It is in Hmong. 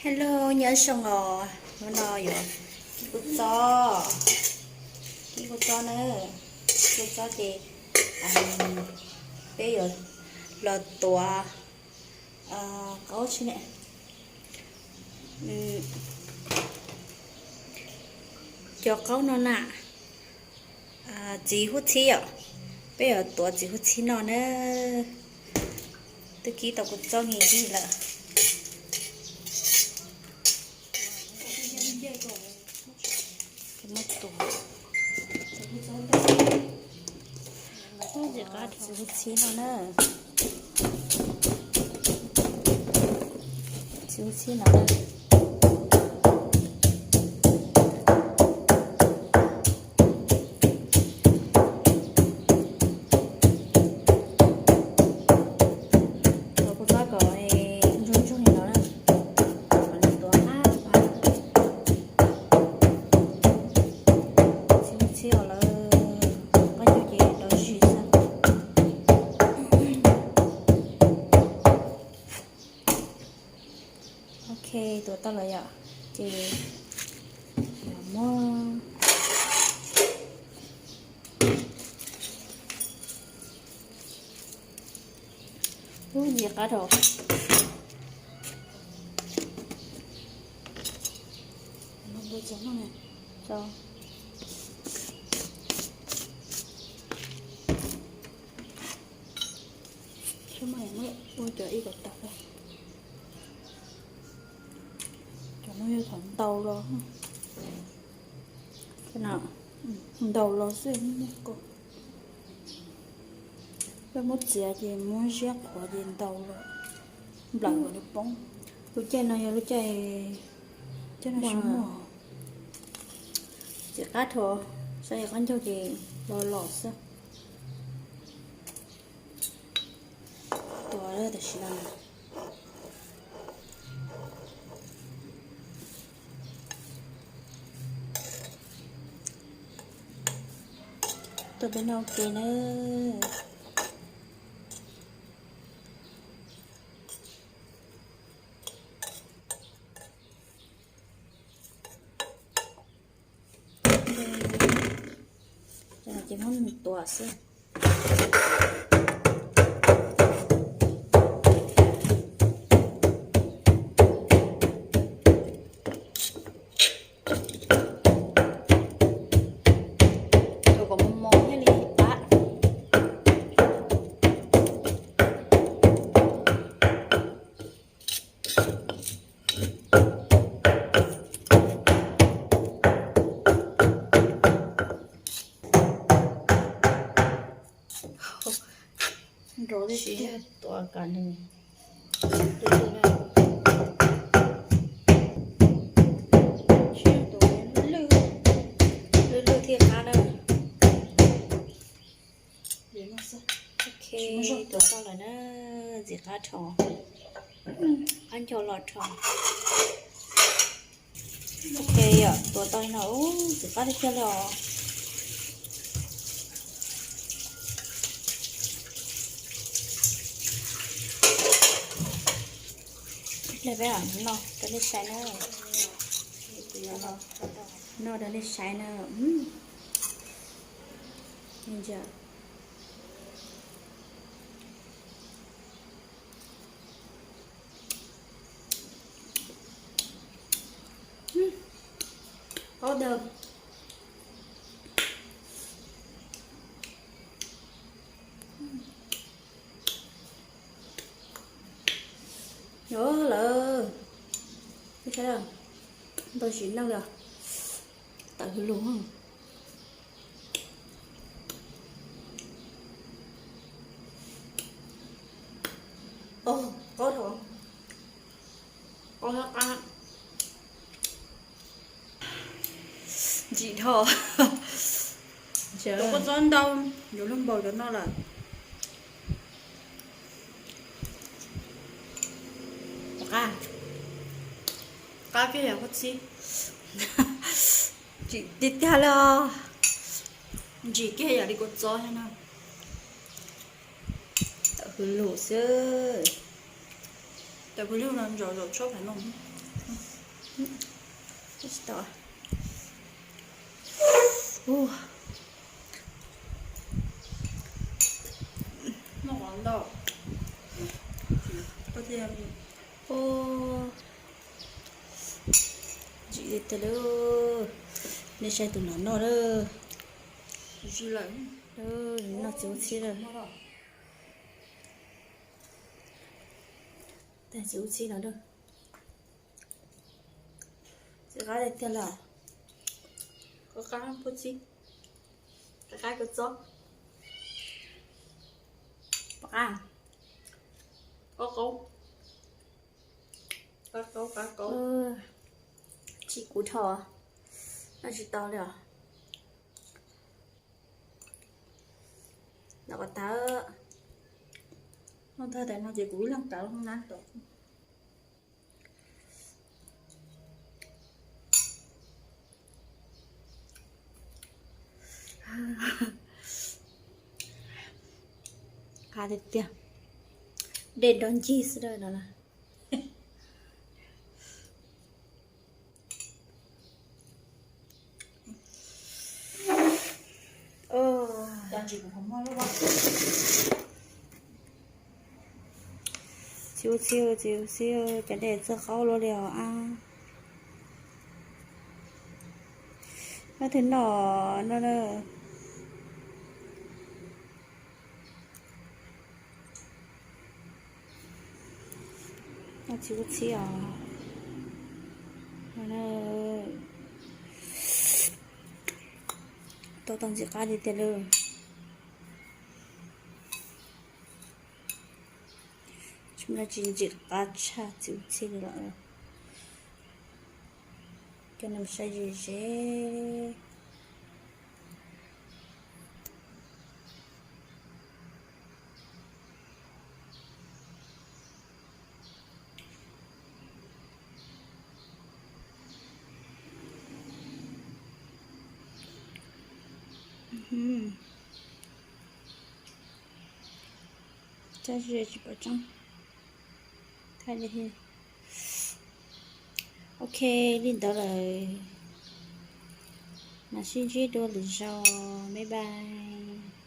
Hello, nyob zoo os, hnub no yuav kib kua txob, kib kua txob na, kib kua txob ces peb yuav los tuav qaub tsi ne, cov qaub no na, txiv hub txhib yom, peb yuav tuav txiv hub txhib no na, twb kib tau kua txob nkees nkees lawm. Txiv hub txhib no na, txiv hub txhib no. Tuav kua txob kom ntsoog ntsoog li no na, kom nws tuav qab qab. Txiv hub txhib os lawm, qab ncaug ces rov zis xwb. Ok, tuav tau lawm yom, ces muab ub ntxiv qab rau. Ua cov ib kom tau, cov no yog thaum ntaus los, ntaus los xwb, koj muab txiav ces muab ziab qhuav ces ntaus los nplaim kom nws poob. Lub caij no yog lub caij, caij no tsis muaj, txiv qab rau, saib qab ncaug ces los los xwb. Tuav tam sim no. Tuav peb no ua ke na. Ces muab nws tuav xwb. Tuav kom mos mos thiaj li qab. Nrov tiag tiag. Tuav kom nws lwj lwj thiaj qab na. Ok, tuav tau lawm na, ntxiv qab rau, qab ncaug los rau. Ok, yom, tuav tau li no, ntxiv qab tiag tiag li os. Hle peb no rau nej saib na. No rau nej saib na. Qaub dawb. Yuav lawm, ntau tsis neej li, tawm hwv lug. Qaub dhau, qaub qab. Ntsim dhau. Tus kua txob ntau, yuav luag npaum cov no lawm. Qab, qab kiag yam koj txib. Ntsim tiag tiag li os. Ntsim kiag yam li kua txob thiab na. Tawm hwv lug xwb. Tawm hwv lug no ntsaum zaum tshuab pem no. Tsis tau. Ua, noj qos ntau. Ua, ntsim tiag tiag lawm. Nej saib tus no noj lawm. Noj txiv ub txhib lawm. Tag txiv ub txhib no lawm. Txiv qab tiag tiag lawm. Qab qab pub txhib. Qab qab kua txob. Pom qab. Qaub qaub. Qaub qaub, qaub qaub. Tsis kuv dhau, noj tsis tau li os. Noj kom tag. Noj tag tas no ces kuv ib leeg kav hoob nab tod. Qab tiag tiag. Dej nrog ncig xwb na no na. Txiv ub txhib, txiv ub txhib, cas dej txawj qaub luaj li os a. Noj twg noj no na. Noj txiv ub txhib os. Tau tau ntxim qab tiag tiag lawm. Tsis muaj dab tsi ntxim qab tshaj txiv ub txhib li lawm. Coj nej mus saib ze ze. Tsis pom tseeb. Ok, li ntawd lawm. Mam sib ntsib dua lwm zaus, bye bye.